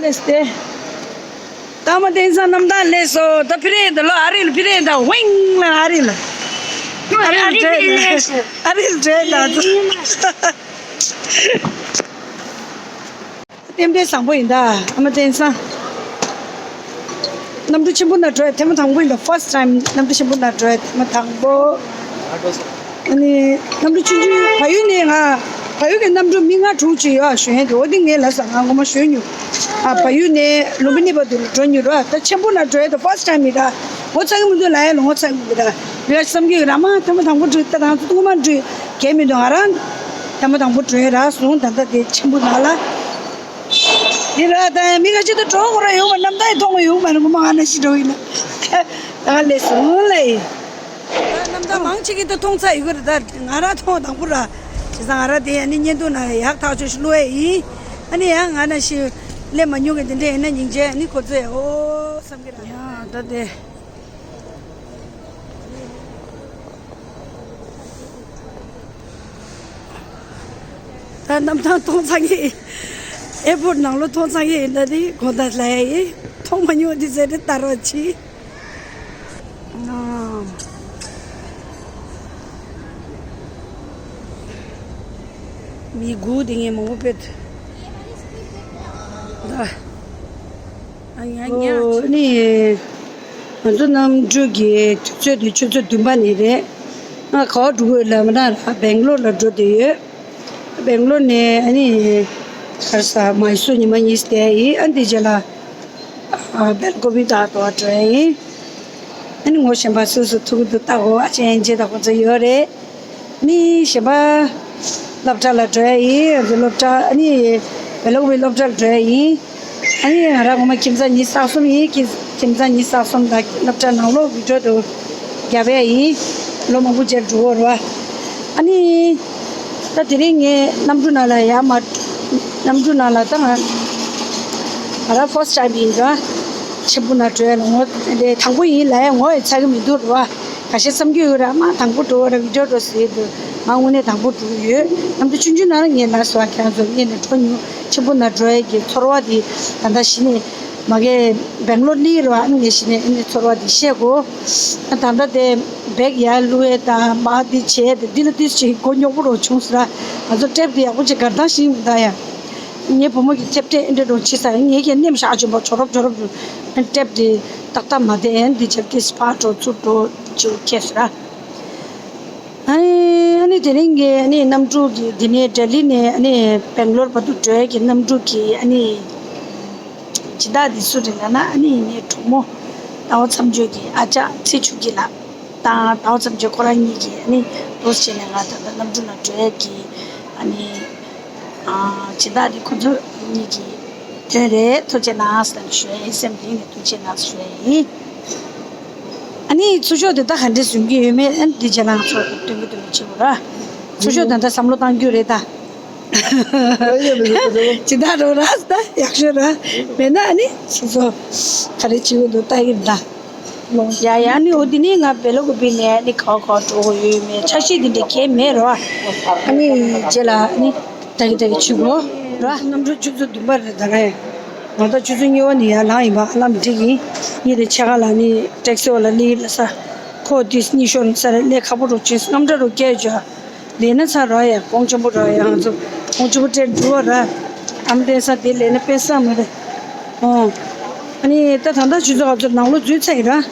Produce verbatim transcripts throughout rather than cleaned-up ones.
ལེས་ཏེ། ད་མ་བསྟན་ས་གནམ་ཐང་ལེགས་སོ། ད་ཕི་རེད་ད་ལོ། ཨ་རིལ་ཕི་རེད་ད་ཝིང་ལ་ཨ་རིལ། ཨ་རིལ་བྲོས་ད། ཨ་རིལ་བྲོས་ད། རྟེན་འབྲེལ་བཟང་པོ་ཡིན་ད། ཨ་མ་བསྟན་ས། གནམ་གྲུ་ཆེན་པོ་ནང་བྲོས་ཐེངས་མ་དང་པོ་ཡིན་ད། first time གནམ་གྲུ་ཆེན་པོ་ནང་བྲོས་ཐེངས་མ་དང་པོ། ཨ་ནི་གནམ་གྲུ་ཆུང་ཆུང་བལ་ཡུལ་ནས་ང་། བལ་ཡུལ་གྱི་གནམ་གྲུ་མི་ལྔ་དྲུག་ཅིག་ཡོད་ཞོན་ཡོད་དེ། འོ་དེ་ངས་ལབ་སོང་། ང་ངོ་མ་ཞོན་མྱོང་། ཨ་བལ་ཡུལ་ནས་ལུམ་བི་ནི་བར་དུ་འགྲོ་མྱོང་ར། ད་ཆེན་པོ་ནང་བྲོས་ད་first time ཡིན་ད། ངོ་ཚ་གི་མི་འདུག་ལབ་ཡ་ལ་ངོ་ཚ་གི་མི་འདུག་ད། མི་ཁ་ཤས་བསམ་གྱི་ཡོད་ར། མ་ཐེངས་མ་དང་པོ་འགྲོ་ད། ང་ཚོ་ཐུག་མ་འགྲོ་གལ་མི་འདུག་ང་རང་ཐེངས་མ་དང་པོ་འགྲོ་ཡ་ར་སོང་། ད་ལྟ་དེ་ཆེན་པོ་ནང་ལ། འདི་ར་ད་མི་ཁ་ཤས་ད་འགྲོ་དགོས་ར་ཡོང་བ། གནམ་ཐང་ཡི་མཐོང་བ་ཡོང་བ་ནི་ངོ་མ་ང་ནང་བཞིན་འགྲོ་ཡིན་ན། ད་ལས་སོང་ལ་ཡིན། ད་གནམ་ཐང་མང་ཆེ་གིས་ད་མཐོང་ཚར་ཡོད་ཀྱི་རེད། ད་ང་རང་མཐོང་དང་པོ་ར། བྱས་ཙང་ང་རང་དེ་ཨ་ནི་བརྙན་ཐུང་ནང་ཡག་ཐག་ཆོད་ཞིག་བླུགས་ཡས་ཡིན། ཨ་ནི་ཡང་ང་ནང་བཞིན་སླེབས་མ་མྱོང་གི་དེ་འདྲ་ཡིན་ན་སྙིང་རྗེ། ཨ་ནི་ཁོ་ཚོས་ཨོ་བསམ་གྱི་ར། ཡང་ད་དེ། ད་གནམ་ཐང་མཐོང་ཚར་གི། ཨེར་པོར་ཊི་ནང་ལོགས་མཐོང་ཚར་གི་ཡིན། ད་དེ་དགོང་དག་ལ་ཡ་ཡིན། མཐོང་མ་མྱོང་དེ་ཟེར་ཏེ་ལྟ་རོགས་གྱིས། ཨ། མི་སྒུག་དེ་ངས་མང་པོ་ཕེབས་ཐུབ། ད་ཨ་ཉ་ཉ། ཨོ་ནི། ང་ཚོ་གནམ་གྲུ་གི་དུས་ཚོད་དེ་ཆུ་ཚོད་བདུན་པ་ནས་རེད། ང་ག་པར་འགྲོ་གི་ཡོད་ལབ་ན་ར། སྦེང་ལོར་ལ་འགྲོ་བསྡད་ཡོད། སྦེང་ལོར་ནས་ཨ་ནི་ག་རེ་ཟ། མའི་སུར་ཉི་མ་གཉིས་བསྡད་ཡིན། ཨ་འདི་རྗེས་ལ་ཨ་སྦེལ་ཀོབ་ད་དུ་འགྲོ་ཡ་ཡིན། ཨ་ནི་ངོ་ཤེས་པ་སོ་སོ་ཐུག་གི་འདུག་ལྟ་གོ། ཨ་ཅེ་ཨན་ཅེ་དང་ཁོ་ཚོ་ཡོད་རེད། ནི་གཞན་པ་སློབ་གྲྭ་ལ་འགྲོ་ཡ་ཡིན། ང་ཚོ་སློབ་གྲྭ་ཨ་ནི་སྦེལ་ཀོབ་སློབ་གྲྭར་འགྲོ་ཡ་ཡིན། ཨ་ནི་ང་རང་ངོ་མ་ཁྱིམ་ཚང་ཉི་ཤུ་རྩ་གསུམ་ཡིན། ཁྱིམ་ཁྱིམ་ཚང་ཉི་ཤུ་རྩ་གསུམ་དང་སློབ་གྲྭ་ནང་ལོགས་བི་ཌི་ཡོ་དུ་རྒྱབ་ཡ་ཡིན། ལོ་མང་པོ་རྗེས་འགྲོ་གི་རེད་བ། ཨ་ནི་ད་དེ་རིང་ངས་གནམ་གྲུ་ནང་ལ་ཡར་མར། གནམ་གྲུ་ནང་ལ་ད་ང་ང་རང་ཕར་སི་ཊི་ཊའིམ་ཡིན་ར། ཆེན་པོ་ནང་འགྲོ་ཡ་ལ་ངོ་དེ་དང་པོ་ཡིན་ལབ་ཡ་ངོ་ཡི་ཚ་གི་མི་འདུག་ར་བ། ཁ་ཤས་བསམ་གྱི་ཡོད་ར། མ་དང་པོ་འགྲོ་བ་ར་བི་ཌི་ཡོ་འགྲོ་ཟེར་འདུག་ང་དངོས་གནས་དང་པོ་འགྲོ་གི་ཡོད། གནམ་གྲུ་ཆུང་ཆུང་ནང་ལ་ངས་ལབ་སོང་། ཁྱེད་རང་ཚོ་སྔོན་ནས་འགྲོ་མྱོང་། ཆེན་པོ་ནང་འགྲོ་ཡ་གི་ཚོར་བ་དེ་ད་ལྟ་གཞི་ནས་མ་གི་སྦེང་ལོར་སླེབས་ར་བ། ཨ་ནི་ངས་གཞི་ནས་ཨ་ནི་ཚོར་བ་དེ་བཤད་དགོས། ད་ལྟ་དེ་བེག་ཡར་བླུག་ཡས་དང་མར་འདི་བྱས་ཏེ་འདི་ལ་ཏིས་ཅིག་མགོ་རྙོག་པོ་རུ་བྱུང་སོང་ར། ང་ཚོ་ཊེབ་དེ་ཡག་པོ་ཅིག་གར་བཏང་ཤེས་མི་འདུག་ཡ། ངའི་བུ་མོ་གིས་ཐེབས་ཐེབས་ཨེ་འདྲ་འགྲོ་བྱེད་ས་ཡིན། ངས་ཀྱང་ནེམ་ཤག་ཅིག་འབག་ཇོ་རོབ་ཇོ་རོབ་ཅིག་ཊེབ་དེ་ཏག་ཏག་མ་བསྡད། ཨེ་འདི་ཆབ་ཀྱི་སྤར་འགྲོ་ཚུར་འགྲོ་ཅིག་ཁྱེར་སོང་ར། ཨ་ནི་ཨ་ནི་དེ་རིང་གི་ཨ་ནི་གནམ་གྲུ་གི་འདི་ནས་ལྡི་ལི་ནས་ཨ་ནི་སྦེང་ལོར་བར་དུ་འགྲོ་ཡ་གི་གནམ་གྲུ་གི་ཨ་ནི་སྦྱིན་བདག་འདི་སུ་རེད་ལབ་ན། ཨ་ནི་ངའི་གྲོགས་མོ་ཟླ་བ་མཚམས་གཅོད་ཀྱི་ཨ་ཅག་ཚེ་ཆུ་སྐྱིད་ལགས་དང་ཟླ་བ་མཚམས་གཅོད་ཁོ་རང་གཉིས་ཀྱིས་ཨ་ནི་འདུག་སེ་བྱས་ནས་ང་ད་ལྟ་གནམ་གྲུ་ནང་འགྲོ་ཡ་གི་ཨ་ནི་ཨ་སྦྱིན་བདག་འདི་ཁོ་ཚོ་གཉིས་ཀྱི་དོན་རེད། ཐུགས་རྗེ་གནང་ཟེར་ནས་ཞུ་ཡ་ཡིན། སེམས་གཏིང་ནས་ཐུགས་རྗེ་གནང་ཞུ་ཡ་ཡིན། ཨ་ནི་ཚུར་ཤོག་དེ་ད་ག་འདྲས་བཟོ་གི་ཡོད་མེད་ཨ་ནི་འདི་རྗེས་ལ་ང་ཚོ་སྟོན་གི་སྟོན་གི་བྱེད་དགོས་ར། ཚུར་ཤོག་ད་ལྟ་བསམ་བློ་བཏང་རྒྱུ་རེད་ད། ཇི་ལྟར་རོ་ར་ད་ཡག་ཤོས་ར། མེད་ན་ཨ་ནི་ཁྱེད་ཚོ་ག་རེ་བྱེད་དགོས་འདུག་ལྟ་གི་རེད་ད། ཡ་ཡ་ནི་འོ་དེ་ནི་ང་སྦེལ་ཀོབ་ནས་ནི་ག་བ་ག་བ་འགྲོ་དགོས་ཡོད་མེད་འཆར་གཞི་དེ་འདྲ་གང་ཡང་མེད་རོ། ཨ་ནི་རྗེས་ལ་ནི་ད་གི་ད་གི་བྱེད་དགོས་རོ། གནམ་གྲུ་ཆུ་ཚོད་བདུན་པ་རེད་ད་རེད། ང་ད་ཆུ་ཚོད་གཉིས་པ་ནས་ཡར་ལངས་ཡིན་པ། ཨ་ལམ་འགྲིག་ཡིན། གཉིས་དེ་ཕྱེད་ཀ་ལ་ནི་ཊེག་སི་བ་ལ་སླེབས་ལ་ས། ཁོ་དེ་གཉིད་ཤོར་ས་རེད། ལས་ཁག་པོ་རོ་བྱེད། རྔམ་དྲག་རོ་སྐྱེས་བྱ། ལས་ན་ཚར་ར་ཡ། གོང་ཆེན་པོ་ར་ཡ། ང་ཚོ་གོང་ཆེན་པོ་སྤྲད་འགྲོ་བ་ར། ཨམ་བསྟན་ས་དེ་ལས་ན་དཔེ་བསམ་མ་རེད། ཨོ། ཨ་ནི་ད་ད་ལྟ་ཆུ་ཚོད་ག་ཚོད་ནང་ལོགས་འཛུལ་ཚར་ཡིན་ར།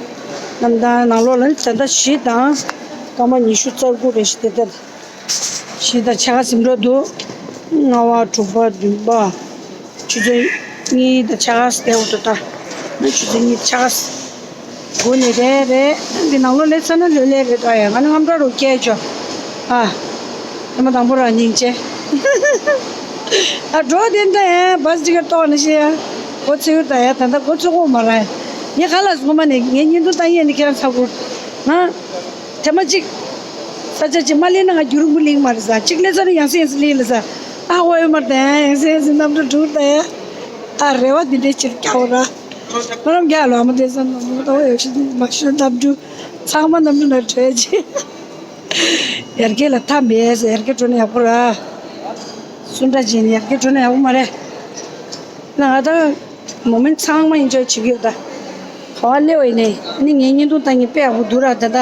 ནམ་ཟླ་ནང་ལོགས་ལ་ནི་ད་ལྟ་བཞི་དང་སྐར་མ་ཉི་ཤུ་རྩ་དགུ་རེ་ཞིག་དེ་ལྟར། བཞི་དང་ཕྱེད་ཀ་ཟིན་འགྲོ་འདུག་ལྔ་པ་དྲུག་པ་བདུན་པ། ཆུ་ཚོད་གཉིས་དང་ཕྱེད་ཀ་ཟིན་འདུག་ད། ཆུ་ཚོད་གཉིས་ཕྱེད་ཀ་ཟིན། སྒུག་ནས་རེད་རེད། འདི་ནང་ལོགས་སླེབས་ཚར་ན་ལོས་ལས་རེད་ད་ཡ། ང་ནི་རྔམ་དྲག་རུ་སྐྱེས་ཆོག་ཨ། ཨ་མ་དང་པོ་རང་སྙིང་རྗེ། ཨ་འགྲོ་དེ་འདྲ་ཡ། བཱས་ཊི་ཀེ་ཊི་ཏོག་ནི་ཤེས་ཡ། འགོ་ཚུགས་ད་ཡ། ད་ལྟ་འགོ་ཚུགས་གོ་མ་ར་ཡ། ངས་ག་ལ་སོང་མ་ནས་ངས་བརྙན་ཐུང་ལྟ་ཡས་ནི་ཁྱེད་རང་ཚ་གུར། ང་། དེ་མ་གཅིག་ས་ཆ་གཅིག་མ་སླེབས་ན་ང་རྒྱུ་རུ་མུ་ལིང་མ་རེད་ཟ། གཅིག་སླེབས་ཚར་ན་ཡང་སེ་ཡང་སེ་སླེབས་ལ་ཟ། ཨ་ཝ་ཡོད་མ་རེད་ད་ཡ། ཡང་སེ་ཡང་སེ་གནམ་གྲུ་འགྲོ་ད་ཡ། ཨ་རེ་བ་འདི་འདྲའི་ཕྱིར་རྒྱག་ར། ང་རང་རྒྱག་ལོ་ཨ་མ་དེ་ས་ནོ་མོ་ད་ཝ་ཡོད་ཤི་མ་ཤི་གནམ་གྲུ་ཚང་མ་གནམ་གྲུ་ནང་བྲོས་ཅི། ཡར་རྒྱས་ལ་མཐའ་མེད་ཟེར། ཡར་རྒྱས་འགྲོ་ན་ཡག་པོ་ར། སུ་འདྲ་བྱས་ནས་ཡར་རྒྱས་འགྲོ་ན་ཡག་པོ་མ་རེད། ང་ད། མོ་མེན་ཚང་མ་ཨིན་ཇོའི་བྱེད་ཀྱི་ཡོད་ད། ག་བ་སླེབས་པ་ཡིན་ནའི་ཨ་ནི་ངའི་བརྙན་ཐུང་ལྟ་མཁན་དཔེ་ཡག་པོ་འདུག་ར། ད་ད་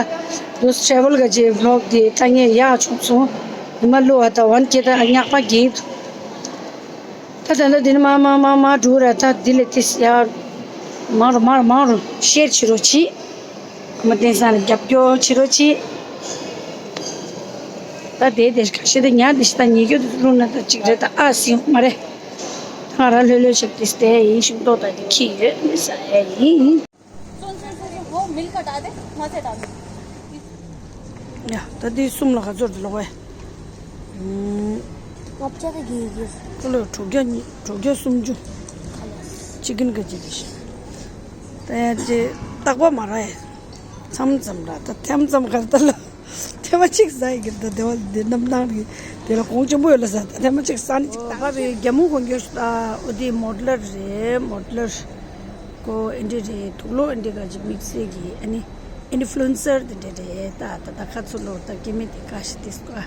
དུ་ཊེ་རེ་ཝལ་ག་ཅིག་བི་ལོག་དེ་ལྟ་མཁན་ཡག་བྱུང་སོང་། ཉི་མ་གློད་པ་ད་ཝན་ཀེ་ད་ཉག་པ་རྒྱག་གི་འདུག་ད་ད་ད་འདི་ནི་མ་མ་མ་མ་འགྲོ་ར། ད་འདི་ལས་ཏིས་ཡག་མང་རུ་མང་རུ་མང་རུ་ཤེར་བྱེད་རོགས་གྱིས། ཨ་མ་བསྟན་བཟང་ལ་རྒྱབ་སྐྱོར་བྱེད་རོགས་གྱིས། ད་དེ་དེ་ཁ་ཤས་དེ་ཉག་དེ་ཤི་ད་ཉེ་སྐྱོ་དེ་བླུགས་ན་ད་ཅིག་རེད། ད་ཨ་སི་ཡོང་མ་རེད། ང་རང་ལྷོད་ལྷོད་བྱེད་དེ་དེ་ཡིན་ཤིང་ཏོག་ད་དེ་ཁྱི་ཡོད་མི་ཟ་ཡ་ཡིན། सुन सुन सुन सुन, वो मिलकर डाल दे, मजे डाल दे। ཡ། ད་དེ་གསུམ་ལ་ག་ཚོད་དུ་ལོག་བས། ཨུམ། ལབ་ཅག་གི་གི། ཁོ་ལོ་དྲུག་བརྒྱ་གཉིས། དྲུག་བརྒྱ་སུམ་ཅུ། ཅི་གིན་ག་ཅི་དེ་ཤི། ད་ཡ་ཅེ་རྟག་པ་མ་ར་ཡ། མཚམས་མཚམས་ར་ད་ཐེམ་མཚམས་གར་ད་ལ། ཐེངས་མ་གཅིག་ཟ་ཡི་གི་ད་དེ་བ་དེ་རྣམ་སྣང་གི་དེ་ལ་གོང་ཆེན་པོ་ཡོད་ལ་ཟ། ད་ཐེངས་མ་གཅིག་ཟ་ནི་གཅིག་ད་བ་བའི་རྒྱ་མོ་གོན་རྒྱུ་ཞིག་ད། འོ་དེ་མོ་ཌི་ལར་རེད། མོ་ཌི་ལར་ཀོ་ཨེ་འདྲ་རེད། དུག་ལོག་ཨེ་འདྲ་ག་ཅིག་དམིགས་བསལ་གི་ཨ་ནི་ཨིན་ཕུ་ལུ་ཨེན་སར་དེ་འདྲ་རེད། ད་ད་ད་ཁ་ཚུར་ལོག་ད་སྐྱེ་མེད་དེ་ཀ་ཤི་དེ་སྐོ།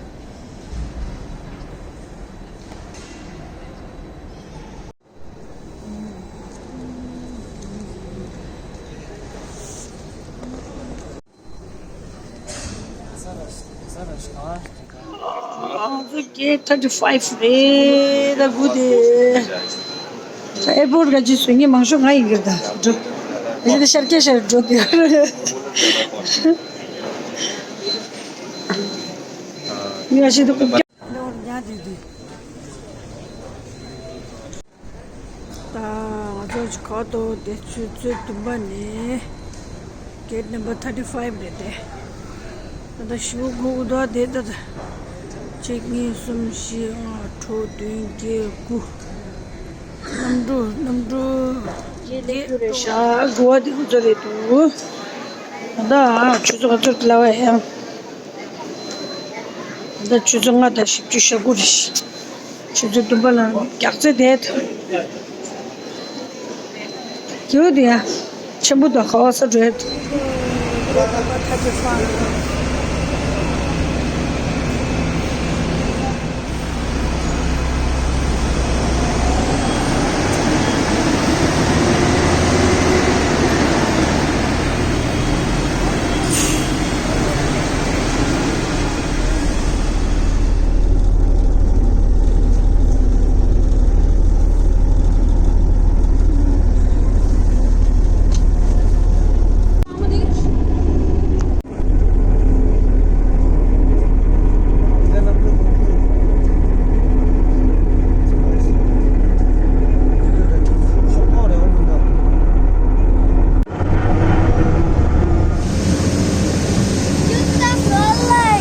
ང་ཚོ་གེ་ཊི་ཐར་ཊི་ཕའིབ་རེད། ད་སྒུག་དེ། ད་ཨེར་པོར་ཊི་ག་ཅིག་བཟོ་མཁན་མང་ཤོས་ང་ཡིན་གི་ད་འགྲོ། ང་ཚོ་ཤར་སྐྱ་ཤར་འགྲོ་དེ། ང་ཤི་ད་ཀུབ་ཀྱ། ད་ང་ཚོ་ཅིག་ག་དོ་དེ་ཆུ་ཚོད་བདུན་པ་ནས་གེ་ཊི་ནམ་བར་ཐར་ཊི་ཕའིབ་རེད་དེ། ད་ད་ཞུ་གུ་གུ་དོ་དེ་ད་ད། གཅིག་གཉིས་གསུམ་བཞི་ལྔ་དྲུག་བདུན་བརྒྱད་དགུ། གནམ་གྲུ་གནམ་གྲུ་བརྒྱད་རེད་ཤག་དགུ་བ་དེ་གུ་ཚོད་རེད་འདུག་ད་ཆུ་ཚོད་ག་ཚོད་ལ་བ་ཡང་། ད་ཆུ་ཚོད་ལྔ་དང་བཞི་བཅུ་ཞེ་དགུ་རེད། ཆུ་ཚོད་བདུན་པ་ལ་རྒྱག་རྩེ་བསྡད་ཐུབ། ཁྱེའུ་དེ་ཡ། ཆེན་པོ་དང་ག་བ་ས་འགྲོ་ཡ་དེ།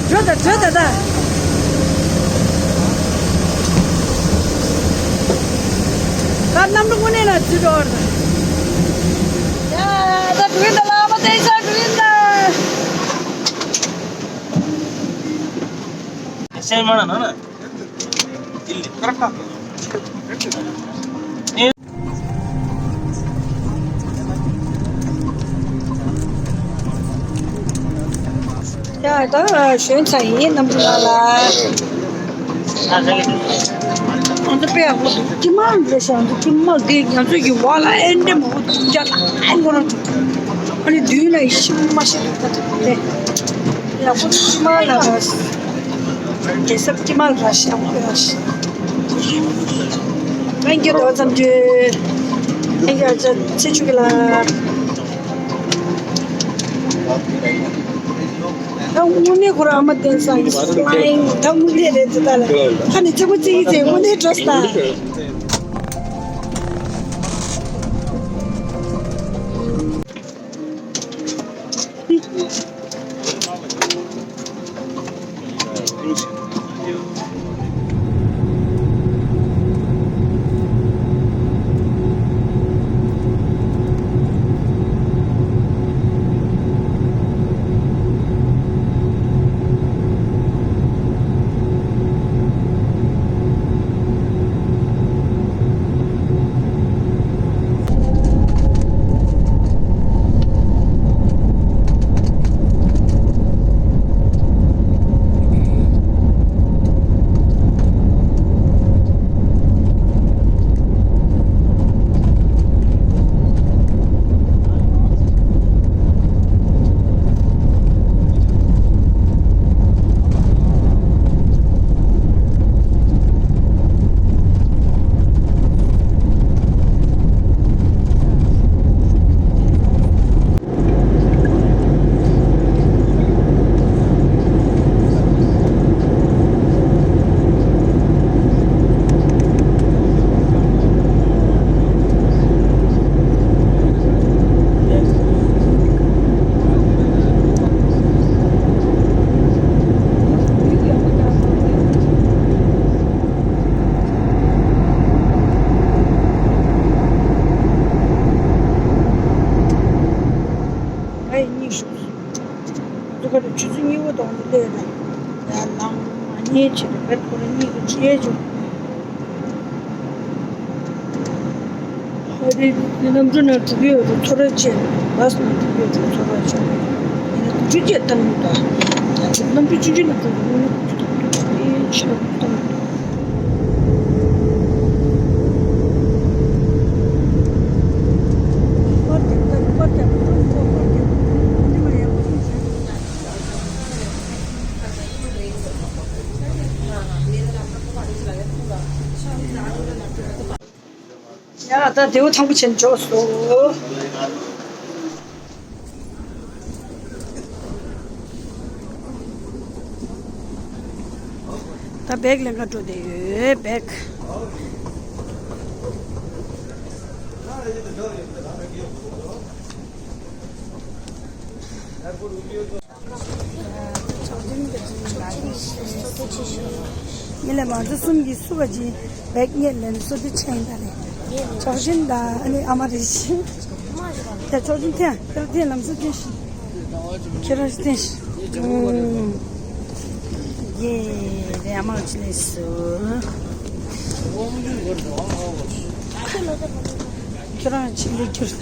འགྲོ་ད་འགྲོ་ད་ད། ད་གནམ་གྲུ་དངོས་གནས་ལ་ཚུད་འགྲོ་བར་ད། ཡ་ད་འགྲོ་ཡིན་ད། ལ་མ་བསྟན་ས་འགྲོ་ཡིན་ད། ཨ་ཤེ་མ་ན་ན་ན། ཡ་ད་ཞོན་ཚར་ཡིན། གནམ་གྲུ་ནང་ལ། ཨ་ད་དཔེ་ཡག་པོ་འདུག་སྐྱིད་མ་རེད་ཤག་འདུག་སྐྱིད་མ་འདི་ང་ཚོ་ཡི་བ་ལ་ཨེ་འདྲ་མང་པོ་འདུག་ཅག་ཨེ་འགོ་རང་འདུག་ཨ་ནི་མདུན་ལ་ཡི་ཤི་མ་ཤི་འདུག་ད་དེ་ཡག་པོ་འདུག་སྐྱིད་མ་ལ་ར། རྒྱལ་ས་ཀྱི་མ་ར་ཤི་ཡང་ར་ཤི། Thank you དོ་ཙམ་གྱི། Thank you ཨ་ཅག་ཚེ་ཆུ་གི་ལ། ད་དངོས་གནས་ཁོ་རང་ཨ་མ་བསྟན་ས་ཡིན། Flying ད་དངོས་གནས་རེད་དེ། ད་ལ་ད་ནི་ཚེ་མོ་ཚེ་ཡི་ཚེ་དངོས་གནས་འགྲོ་ས། ཆུ་ཚོད་གཉིས་པ་དང་དེ་ལས་ད་ཡར་ལངས་མ་ཉལ་བྱས་ནས་བེད་ཁོ་རང་གཉིད་ཀྱིས་ཁྲིད་བྱུང་། ཨ་རེ། གནམ་གྲུ་ནང་འགྲོ་གི་ཡོད་འགྲོ་ཚོར་བ་བྱས། བྷ་སི་ནང་འགྲོ་གི་ཡོད་འགྲོ་ཚོར་བ་བྱས། ཡིན་ན་དུས་ཚོད་བརྒྱད་བཏང་གི་འདུག་གནམ་གྲུ་ཆུང་ཆུང་ནང་འགྲོ་གི་ཡོད་ན་དུས་ཚོད་བཏང་གི་འདུག་ཨེ་ཕྱི་ལོགས་བཏང་གི་འདུག་ཡ་ད་དེའུ་ཐང་པོ་ཆེན་འཇོག་སོ། ད་བེག་ལེན་ག་འགྲོ་བསྡད་ཡོད་བེག་མི་ལ་མང་ཚོ་གསུམ་གྱིས་སུ་བ་ཅིག་བེག་རྙེད་ལེན་སོ་དུ་ཆེན་ད་རེད། ཆོག་ཤིན་ད་ཨ་ནི་ཨ་མ་རེད་ཤི། ད་ཆོག་ཤིན་ཐེ་ཁྱེད་ཐེ་ལམ་སུ་ཐེ་ཤི། ཁྱེད་རང་ཤི་ཐེ་ཤི། ཡེ་རེ་ཨ་མ་ཅི་ལེ་སུ། ཁྱེད་རང་ཅི་ལེ་ཁྱེར།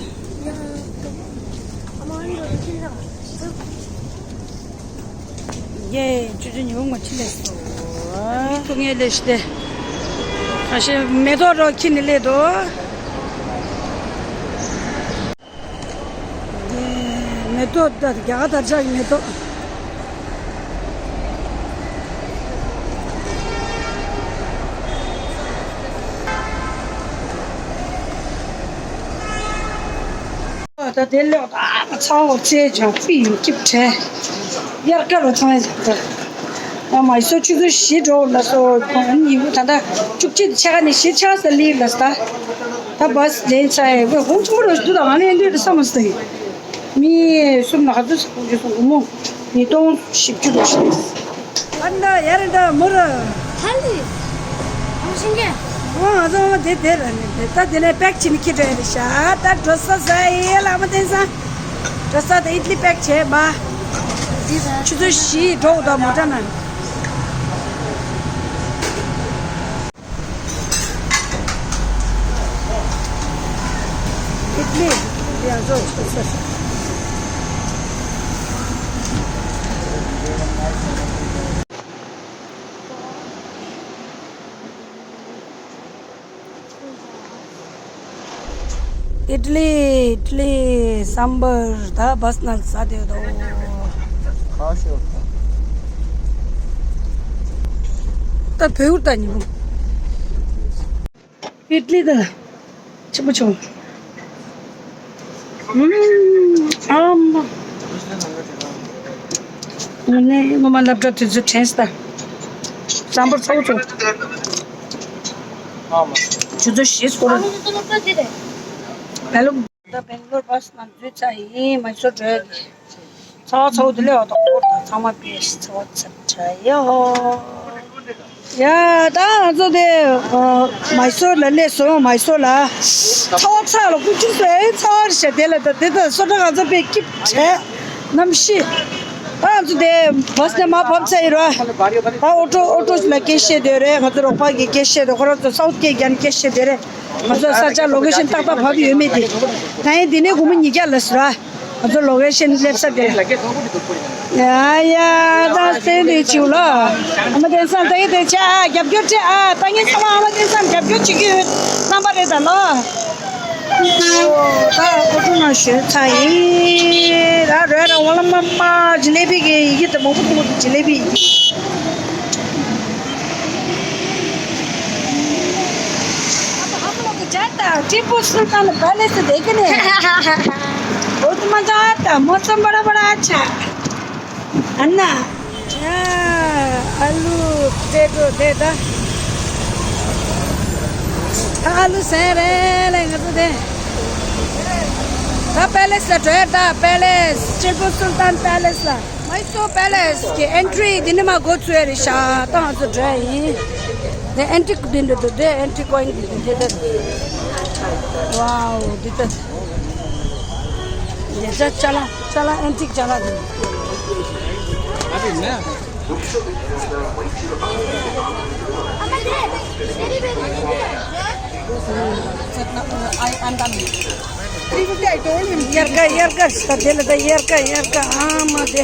ཡེ་ཅུ་ཅུ་ཉི་འོང་མ་ཅི་ལེ་སོ། ཐུག་ངེས་ལེ་ཤི་ཏེ། ཁ་ཤས་མེ་ཏོག་རོ་ཁྱི་ནི་ལེ་དོ། ཡེ་མེ་ཏོག་ད་རྒྱ་གར་དར་ཆགས་ཀྱི་མེ་ཏོག་ད་དེ་ལོག་ད་ཚ་བོ་ཚེ་ཅང་པི་ཡོད་སྐྱིབས་བྲལ། དབྱར་ཁ་ལོ་ཚང་ཡ་ད། ང་མ་སོ་ཆུ་ཚོད་བཞི་འགྲོ་ལ་སོ་ཉིན་ད་ལྟ་བཅུ་གཅིག་ཆ་ག་ནས་བཞི་ཆ་ས་ལི་ལ་ས། ད་བས་ལེན་ཚ་ཡ་བས་ཧོང་ཆུང་རོ་ཞིག་འདུག་ད་ང་ལེན་འདོད་ད་ས་མ་སྟེ། མི་གསུམ་ན་ག་ཚོད་ས་ཧོང་ཆུ་སོང་མོ་ཉིས་སྟོང་བཞི་བཅུ་རོ་ཞིག་ཨ་ན་ཡར་འདྲ་མོ་ར། ཧ་ལི། ཨང་ཤིང་གེ། ཨང་ཨ་ཙང་དེ་དེ་ར་ནི་དེ་ད་དེ་ནས་པེག་ཕྱིན་ཁྱི་འདྲ་རེད་ཤག་ད་འགྲོ་ས་ཟ་ཡི་ལ་མ་བསྟན་ས། འགྲོ་ས་ད་ཨིད་ལི་པེག་བྱས་མ། ཆུ་ཚོད་བཞི་འགྲོ་དང་མོ་ཊ་ནང་། ཨིད་ལི་ཡང་བཟོ་ཆོག་ས། ཨིད་ལི། ཨིད་ལི། སམ་བར་ད་བས་ནང་ཟ་དེ་དོ། ཁ་ཤོར་ད། ད་བོད་ད་ཉིན་མོ། ཨིད་ལི་ད། ཆི་མོ་ཆོ། ཨམ། ཨམ། ངས་ངོ་མ་སློབ་གྲྭ་དུས་ཚོད་དྲན་སྟ། སམ་བར་ཚ་བོ་ཆོ། ཆུ་ཚོད་བཞི་སྐོར། བལ་ལུག་ད་བེང་ལོར་བས་ནང་འཛུལ་ཚར་ཡིན་མ་ཤོར་འགྲོ་ཡ་གི། ཚ་བ་ཚ་བོ་དེ་ལས་བ་དང་སྐོར་དང་ཚང་མ་པེ་ཤི་ཚ་བ་ཚ་དྲ་ཡོ། ཡ་ད་ང་ཚོ་དེ་མའི་སོར་ལ་སླེབས་སོང་། མའི་སོར་ལ་ཚ་བ་ཚ་ལ་ཀུ་ཅུ་སོ་ཨེ་ཚ་བ་རེད་ཤག་དེ་ལ་ད་དེ་ད་སོ་ད་ང་ཚོ་དཔེ་སྐྱིད་བྱས་གནམ་གཤིས། ད་ང་ཚོ་དེ་བས་ནས་མར་བབས་ཚར་ཡིན་ར། ད་ཨོ་ཊོ་ཨོ་ཊོ་ལ་སྐད་བཤད་སྡོད་རེད། ང་ཚོ་རོགས་པ་གིས་སྐད་བཤད་སྡོད། ཁོ་རང་ཚོ་སའུ་ཐི་སྐད་རྒྱག་ནས་སྐད་བཤད་སྡོད་རེད། ང་ཚོ་ས་ཆ་ལོ་ཀེ་ཤན་ཏག་ཏག་བབས་ཡོད་མེད་དེ། ད་ཡིན་དེ་ནས་སྒོར་མོ་ཉིས་བརྒྱ་ལ་ཟེར་ར། ང་ཚོ་ལོ་ཀེ་ཤན་སླེབས་ས་དེ་ལ། ཡ་ཡ་ད་སྟན་དེ་བྱིའུ་ལ། ཨ་མ་བསྟན་སང་ད་ཡི་དེ་ཆ་རྒྱབ་སྐྱོར་ཆེ་ཨ། ད་ངས་ཚང་མ་ཨ་མ་བསྟན་སང་རྒྱབ་སྐྱོར་བྱེད་ཀྱི་ཡོད་རྣམ་པ་རེད་ད་ལོ། ད་ཨོ་ཊོ་ནང་ཞོན་ཚར་ཡིན། ད་རོས་ར་ཝ་ལ་མ་མ་ཇི་ལེ་བི་གི་ཡི་གེ་དེ་མང་པོ་མཐོང་གི་འདུག་ཇི་ལེ་བི་ཡི་གེ། हम लोग जाता टीपू सुल्तान पैलेस देखने। बहुत मजा आता, मौसम बड़ा बड़ा अच्छा। अन्ना। आलू पोटैटो दे दा। आलू सह रहे लेंगे तो दे। ད་པེ་ལེ་སི་ལ་འགྲོ་ཡ། ད་པེ་ལེ་སི་ཊི་པུ་སུལ་ཏཱན་པེ་ལེ་སི་ལ། མའི་སོར་པེ་ལེ་སི་གི་ཨེན་ཊི་རི་འདི་ནས་མར་འགོ་བཙུགས་ཡ་རེད་ཤག་ད་ང་ཚོ་འགྲོ་ཡ་ཡིན། འདི་ཨེན་ཊི་རི་འདི་འདྲ་འདུག་འདི་ཨེན་ཊི་རི་གོ་ཡིན་འདི་འདི་འདི། ཝའོ་འདི་ལྟ། ཅ་ཅ་ལག་ཅ་ལག་ཨན་ཊིག་ཅ་ལག་དེ། དབྱར་ཁ་དབྱར་ཁ་ཞིག་དེ་ལ་ད་དབྱར་ཁ་དབྱར་ཁ་ཨ་མ་དེ།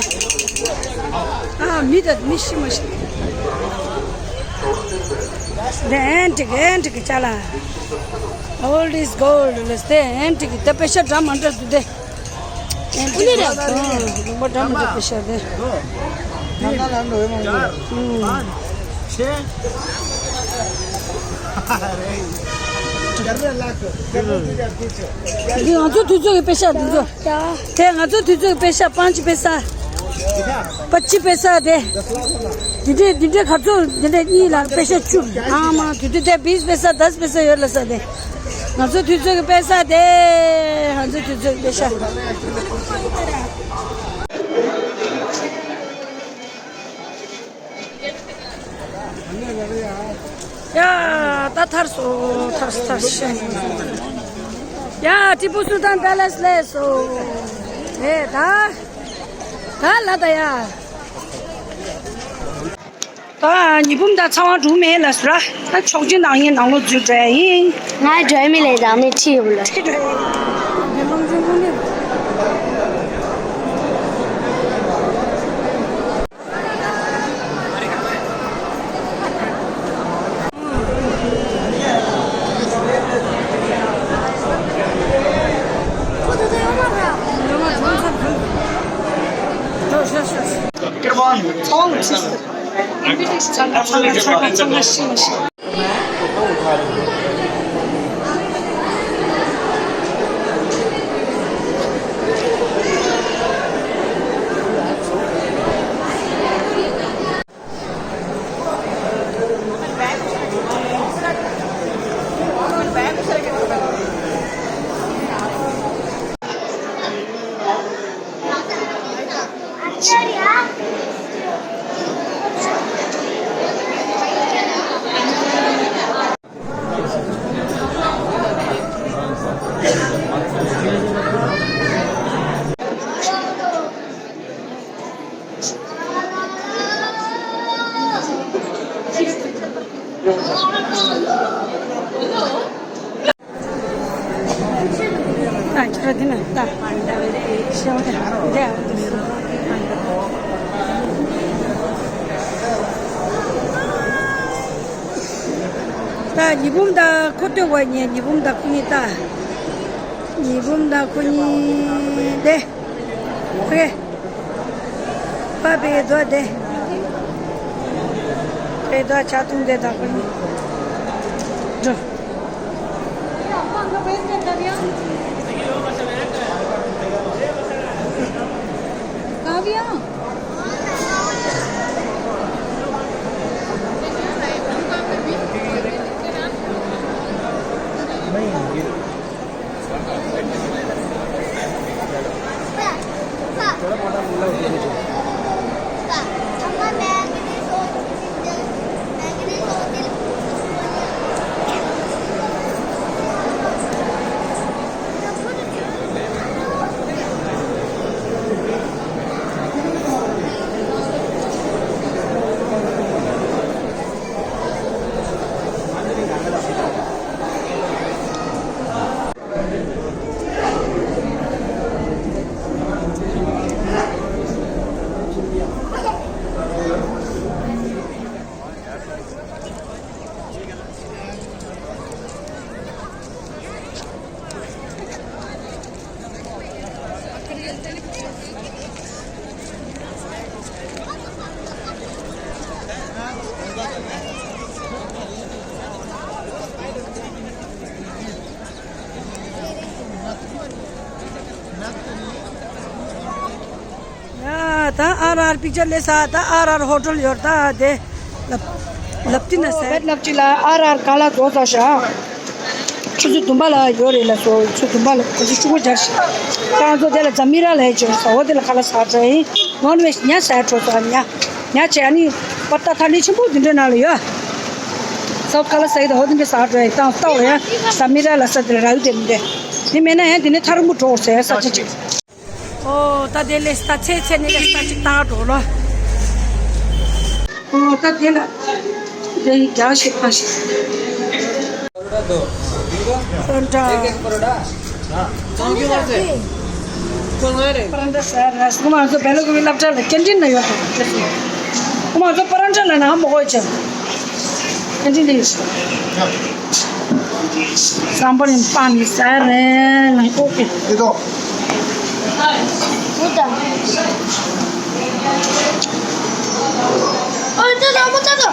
ཨ་མི་ད་མི་ཤི་མ་ཤི། དེ་ཨན་ཊིག་ཨན་ཊིག་ཅ་ལག Old is gold ལས་དེ་ཨན་ཊིག་དེ་པེ་ཤ་འདྲ་མ་འདྲ་འདུག་དེ། ཨན་ཊིག་དེ་ལུང་པ་འདྲ་མ་འདྲ་པེ་ཤ་དེ། འདི་ང་ཚོ་དུས་ཚོད་ཀྱི་པེ་ཤ་འདི་ཚོ། དེ་ང་ཚོ་དུས་ཚོད་ཀྱི་པེ་ཤ་པཱན་ཅི་པེ་ས། པ་ཅི་པེ་ས་དེ། འདི་འདྲས་འདི་འདྲས་ག་ཚོད་འདི་འདྲས་གཉིས་ལ་པེ་ཤ་བཅུ། ཨ་མ་དུས་དུས་དེ་བིས་པེ་ས་དཱས་པེ་ས་ཡོད་ལ་ས་དེ། ང་ཚོ་དུས་ཚོད་ཀྱི་པེ་ས་དེ། ང་ཚོ་དུས་ཚོད་ཀྱི་པེ་ཤ། ཡ། ད་ཐར་སོང་། ཐར་སོང་། ཐར་སོང་། ཡ། ཏི་པུ་སུ་ལྟན་པེ་ལེ་སི་སླེབས་སོང་། ཨེ་ད། ད་ལ་ད་ཡ། ད་ཉི་འབུམ་ད་ཚང་བ་འགྲོ་མེད་ལ་སུ་ར། ད་ཆོག་མཆན་ནང་ཡིན་ནང་ལོ་འཛུལ་འགྲོ་ཡ་ཡིན། ང་འགྲོ་མི་ལས་ད་མི་ཁྲིད་ཡོང་ལ། ཁྲིད་འགྲོ་ཡ་ཡིན། ད་ཁྱོད་ར་འདི་ན་ད། ཤེས་བ་དེ་འདི་ཨ་འདི་སུ། ད་ཉི་འབུམ་ད་ཁོ་ལྟོས་བ་ཉེ་ཉི་འབུམ་ད་ཁོ་གཉིས་ད། ཉི་འབུམ་ད་ཁོ་གཉིས་དེ། ཁོ་གེ། པ་པའི་རྡོ་དེ། པའི་རྡོ་ཆ་ཐུང་དེ་ད་ཁོ་གཉིས། འགྲོ། काव्या। ཡ། ད་ཨར་ཨར་པིག་ཅར་ལས་ས་ད་ཨར་ཨར་ཧོ་ཊལ་ཡོད་ད་དེ། ལབ་ལབ་ཏི་ན་ཟེར། ལབ་ཅི་ལ་ཨར་ཨར་ཀ་ལ་རྫོགས་ས་ཤ། ཆུ་ཚོད་བདུན་པ་ལ་ཡོད་རེད་ལ་སོ། ཆུ་བདུན་པ་ལ་ཁོ་ཚོ་ཆུ་བོ་སྦྱར་ཤག་ཁོ་རང་ཚོ་དེ་ལ་ཛ་མི་ར་ལ་ཡ་ཅིག་ཡོད་ས། འོ་དེ་ལ་ཁ་ལག་ཟ་འགྲོ་ཡིན། ནོན་ཝེཇ་ཉ་ཟ་འགྲོ་ས། ཉ་ཉ་བྱས་ཨ་ནི་པ་ཏ་ཐ་ལི་ཆེན་པོ་དེ་འདྲའི་ནང་ལ་ཡོད། ས་ཁ་ལག་ཟ་ཡི་ད། འོ་དེ་འདྲ་ཟ་འགྲོ་ཡིན། ཏང་ལྟ་བ་ཡ་ཛ་མི་ར་ལ་ས་དེ་ལ་ར་ཡུ་དེ་མི་འདྲ་དེ་མེད་ན་ཡང་དེ་ནས་ཐ་རུ་མུ་འགྲོ་ཟེར་ས་ཆ་ཅིག་ཨོ་ད་དེ་ལས་ད་ཚེ་ཚེ་ནས་ལས་ད་ཅིག་བཏང་འགྲོ་ལོ། ཨོ་ད་དེ་ལ་དེ་རྒྱག་ཞིག་ཕ་ཞིག་པ་རོན་ཊ། པ་རོན་ཊ་ཟེར་ར་སི་ཀོ་མ་ཚོ་བེ་ལ་ཀོ་བི་སློབ་གྲྭ་ལ་ཀེན་ཊིན་ན་ཡོད་དང་། ཁོ་མ་ཚོ་པ་རོན་ཊ་ལ་ན་མོ་གོ་ཅང་ཀེན་ཊིན་ལ་ཡོད། སམ་བར་ཡིན་པ་ནི་ཟ་རེད་ལ། ཨོ་ཀེ། དེ་དོ། ཨོ་ད། ཨོ་ད་ད་ཨོ་ད་ད།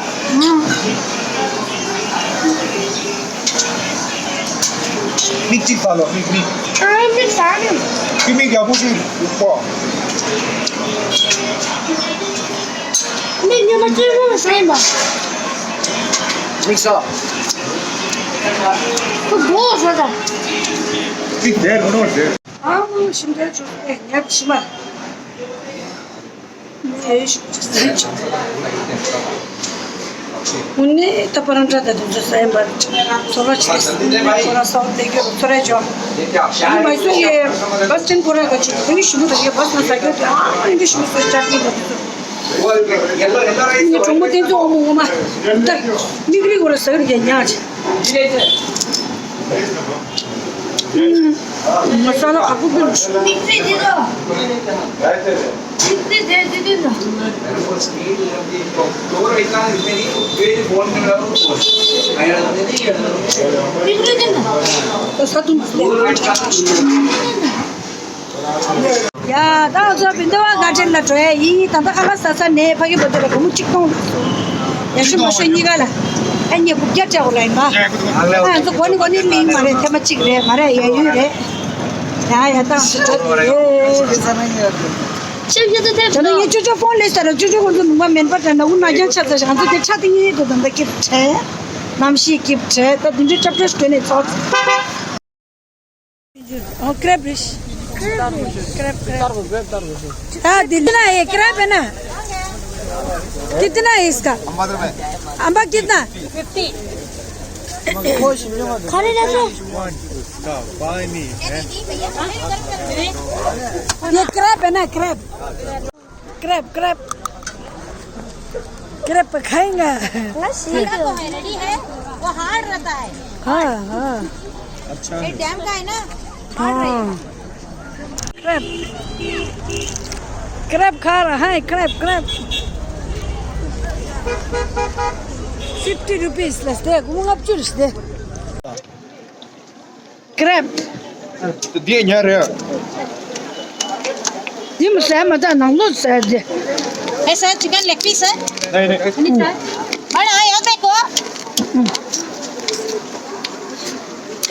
མིག་གཅིག་ཕ་ལོ། མིག་མིག་ཨ་མིག་ཟ་ནི། ཁྱི་མིག་ཡག་པོ་ཞིག་ཡོད་པ། མིག་ཉི་མ་གཅིག་པོ་ཟ་ཡིན་པ། མིག་ཟ། ཁོ་སྒོ་ཟ་ད། མིག་དེར་ནོར་དེར། ཨ་མ་ཞིམ་དྲ་བྱུང་སྟེ་ཉལ་ཞིམ་མ། ཨུ་ནི་ད་པ་རོན་ཊ་དང་དེ་ཚོ་ཟ་ཡིན་པ་རེད། ཚོར་བ་ཆེ་ཁོ་རང་ས་བ་དེ་གྱོད་ཚོར་རེ་ཅོ། ཨ་མ་སུ་ཡེ་བ་སི་ཊན་ཁོ་ར་ག་ཅིག་ཨུ་ནི་ཞིམ་པོ་དང་ཡེ་བ་སི་ན་ཟ་གྱོད་དེ་ཨ་ཨུ་ནི་ཞིམ་པོ་ཅག་གི་འདུག་ངའི་གྲོགས་མོ་དེ་ཚོ་འོ་མ་འོ་མ་ད་མིག་རིལ་ཁོ་ར་ཟ་གི་རེད་ཉག་ཅིག་ཨུ། ང་ས་ལ་ཁ་ཁུ་ཁུ། ཡ་ད་ང་ཚོ་བིན་དེ་བ་གར་ཌེན་ལ་འགྲོ་ཡ་ཡིན། ད་ལྟ་ཁ་ལག་ཟ་ས་ནས་ཕ་གི་བོ་དེ་ལ་སྒོར་མོ་གཅིག་སྟོང་ལ་སོང་། ཡ་ཤུ་མ་ཤོ་གཉིས་ཀ་ལ་ཨ་ནི་དགུ་བརྒྱ་སྤྲད་དགོས་ལ་ཡིན་པ། ཨ་ང་ཚོ་གོ་ནི་གོ་ནི་ལིང་མ་རེད། ཐེ་མ་གཅིག་རེད་མ་རེད། ཡ་ཡུན་རེད། ཡ་ཡ་ད་ང་ཚོ་འགྲོ་དེ་རེད། ཁྱེད་ཚོ་ཐེབས་ད་ནི་ངས་ཅོ་ཅོ་ཕོན་ལས་ས་ར་ཅོ་ཅོ་ཁོང་ཚོ་མུ་མ་མེན་པ་དྲན་ན་འུ་ན་རྒྱང་ཆ་ཚ་ཞིག་ང་ཚོ་དེ་ཁྲ་ཏི་ངེས་དུ་དམ་ད་སྐྱིད་བྲལ། གནམ་གཤིས་སྐྱིད་བྲལ། ད་དུང་ཅོ་ཅོ་ཕྲོས་དོན་ནས་ཚོགས། ओ, क्रैब रिश। Crab, crab. हाँ, दिल्ली ना है, क्रैब है ना? कितना है इसका? अम्बा कितना? फिफ्टी। खड़े रहते हैं। ये क्रैब है ना, क्रैब? Crab, crab. क्रैब खाएंगे। हाँ, सीख। वो है, रेडी है, वो हार्ड रहता है। हाँ, हाँ। अच्छा ये है। डैम का है ना, हार्ड रहेगा। हाँ। क्रैब। क्रैब खा रहा है, crab, crab. Fifty rupees less दे, वो अब चुर्स दे। क्रैब। ད་འདི་ཉར་རེད། འདི་མི་ཟ་མ་ད་ནང་ལོགས་ཟ་རེད། ऐसा चिकन लेग पीस है। नहीं नहीं। बड़ा है, और देखो।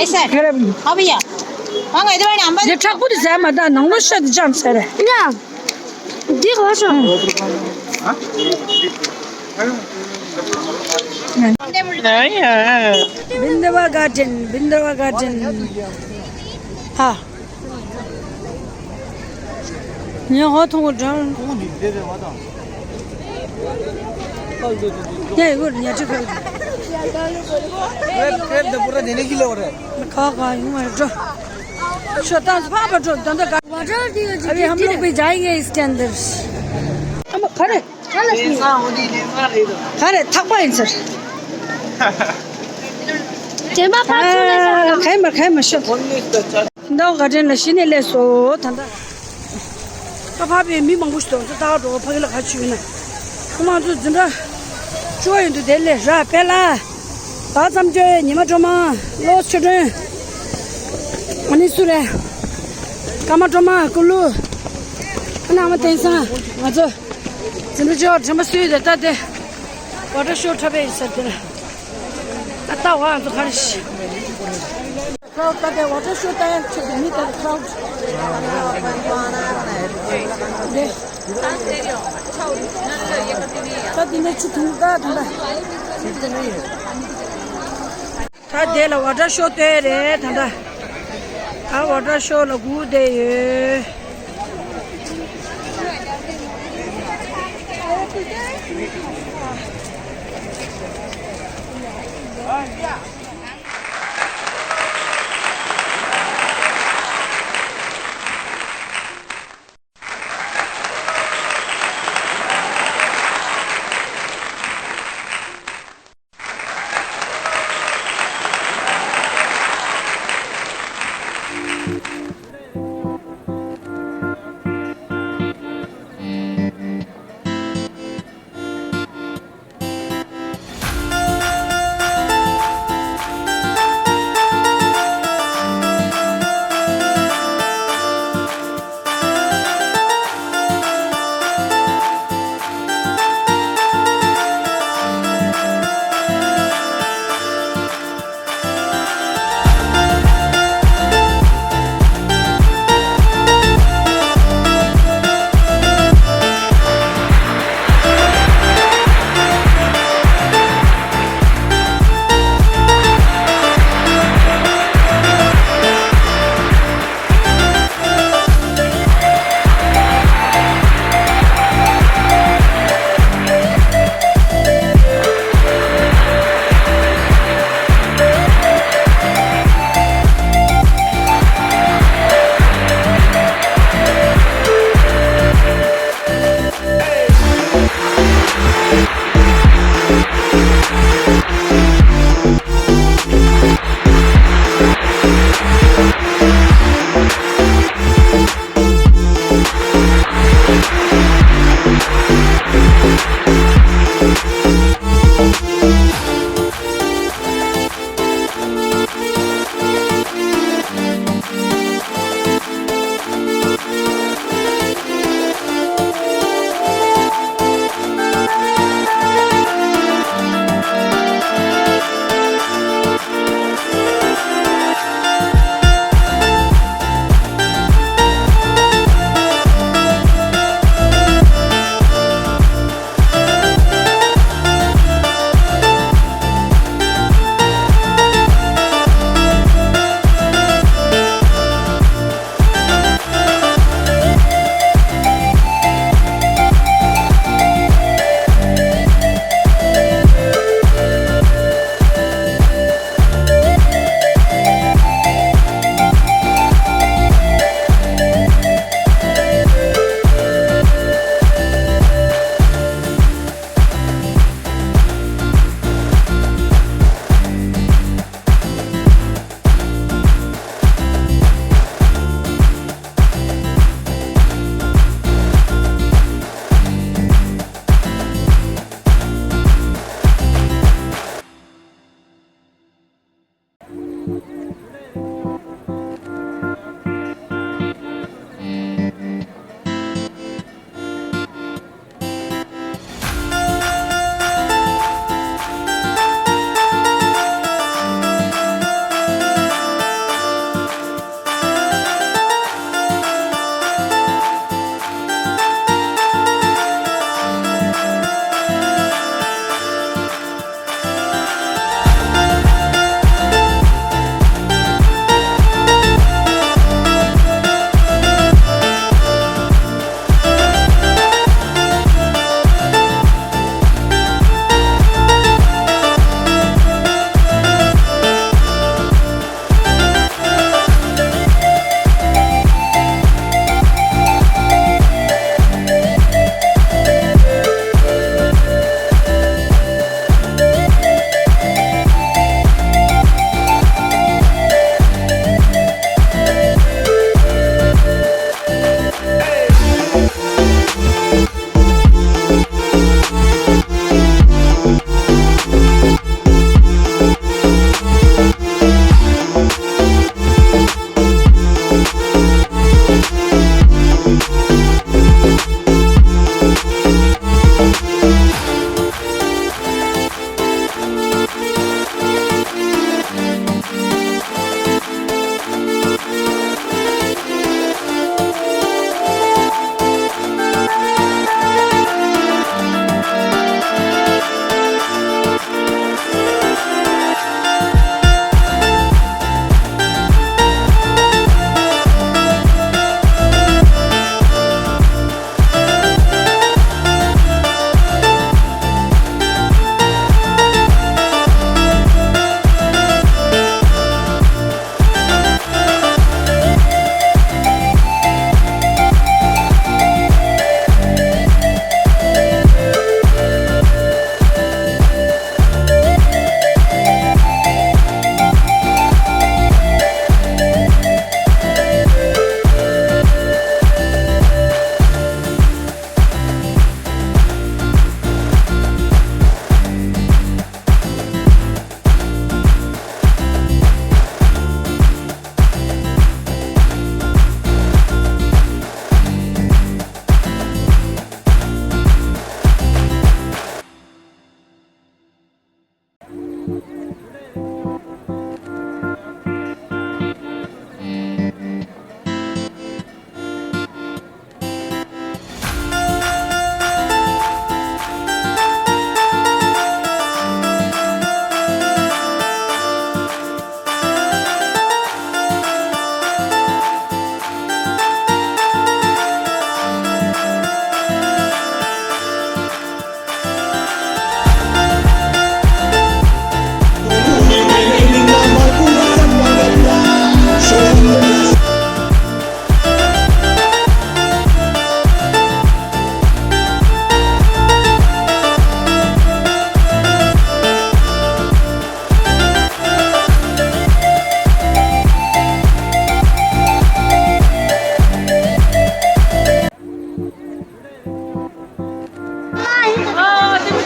ऐसा है। क्रैब। हाँ भैया। वांग इधर वाले अंबा འདི་ཁྲག་པོ་འདི་ཟ་མ་ད་ནང་ལོགས་ཤ་འདི་ཅམ་ཟ་རེད། ཡ། འདི་ག་ཤོག Bindava Garden, Bindava Garden. हाँ। यहाँ हो तो वो जान। ये वो न्याची कर। क्रेब, क्रेब तो पूरा देने की लोग है। खा खा यूं है जो। शतांश पापा जो धंधा कर। अभी हम लोग भी जाएंगे इसके अंदर। हम खड़े। ཁ་རེ་ཐག་པ་ཡིན་ཟེར། དྲན་པ་ཕར་ཚུར་ལ་ཟ། ཁའི་མར་ཁའི་མར་ཤོད། ཟླ་བ་དགའ་དྲན་ལ་གཞི་ནས་སླེབས་སོ་ད་ལྟ། ཁ་ཕར་པའི་མི་མང་པོ་ཞིག་འདུག་ཚོ་ལྟ་ག་འགྲོ་ཕ་གི་ལ་ག་ཆུ་ཡིན་ན། ཁོ་མང་ཚོ་འཛིན་གྲྭ་བཅུ་པ་ཡིན་འདུག་དེ་ལས་ར་པེ་ལ། ད་ཙམ་ཅོ་ཡ་ཉི་མ་སྒྲོལ་མ། བློ་ཆོས་སྒྲོན། ཨ་ནི་སུ་རེད། ཀརྨ་སྒྲོལ་མ་ཀུ་ལུ། ཨ་ནི་ཨ་མ་བསྟན་བཟང་ང་ཚོ། འཛིན་གྲྭ་བཅུ་པ་དྲན་པ་གསོས་ཡོད་དེ་ལྟ་དེ། ཝ་ཊར་ཤོ་འཁྲབ་པའི་ས་དེ་ལ། ཨ་ལྟ་བ་ང་ཚོ་ག་རེ་ཤི། ཁྲའུ་ལྟ་དེ་ཝ་ཊར་ཤོ་ལྟ་ཡ་ཆེད་དུ་མི་ལྟ་དེ་ཁྲའུ། དེ། ད་དེ་ནས་ཆུ་འཐུང་ད་དང་ད། ད་དེ་ལ་ཝ་ཊར་ཤོ་ལྟོས་རེད་ད་ད། ད་ཝ་ཊར་ཤོ་ལ་སྒུག་བསྡད་ཡོད།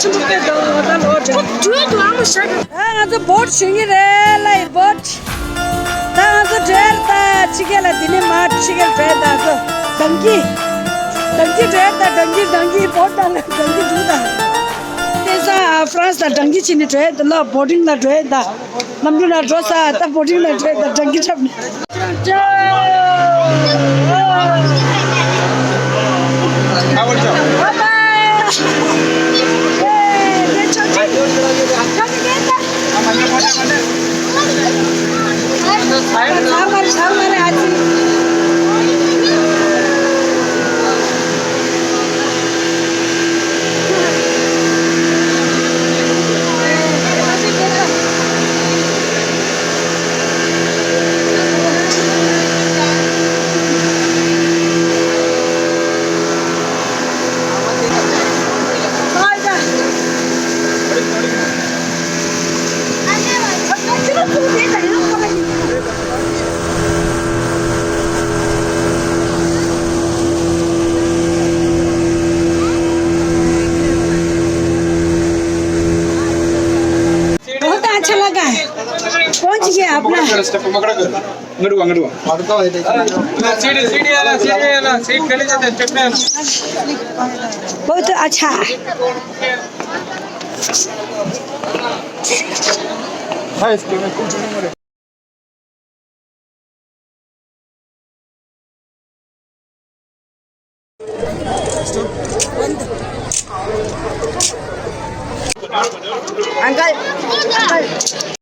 ཨ་ང་ཚོ་བོ་ཊི་ཞོན་གྱི་རེད་ལ་ཡི་བོ་ཊི། ད་ང་ཚོ་བྲོས་ད་ཕྱི་རྒྱལ་ལ་འདི་ནས་མར་ཕྱི་རྒྱལ་བྲོས་ད་ཚོ་ཌང་ཀི། ཌང་ཀི་བྲོས་ད་ཌང་ཀི་ཌང་ཀི་བོ་ཊི་དང་ཌང་ཀི་འདུག་ད། དེ་ས་ཧྥ་རན་སི་ལ་ཌང་ཀི་ཕྱིན་ནས་བྲོས་ད་ལ་བོ་ཊིང་ལ་བྲོས་ད། ལམ་འགྲོ་ན་འགྲོ་ས་ད་བོ་ཊིང་ལ་བྲོས་ད་ཌང་ཀི་འཁྲབ་ནས། बहुत अच्छा लगा है। पहुंच गया अपना। सीढ़ी, सीढ़ी वाला, सीढ़ी वाला, सीट गली जाते हैं, चटना। बहुत अच्छा। Uncle, uncle.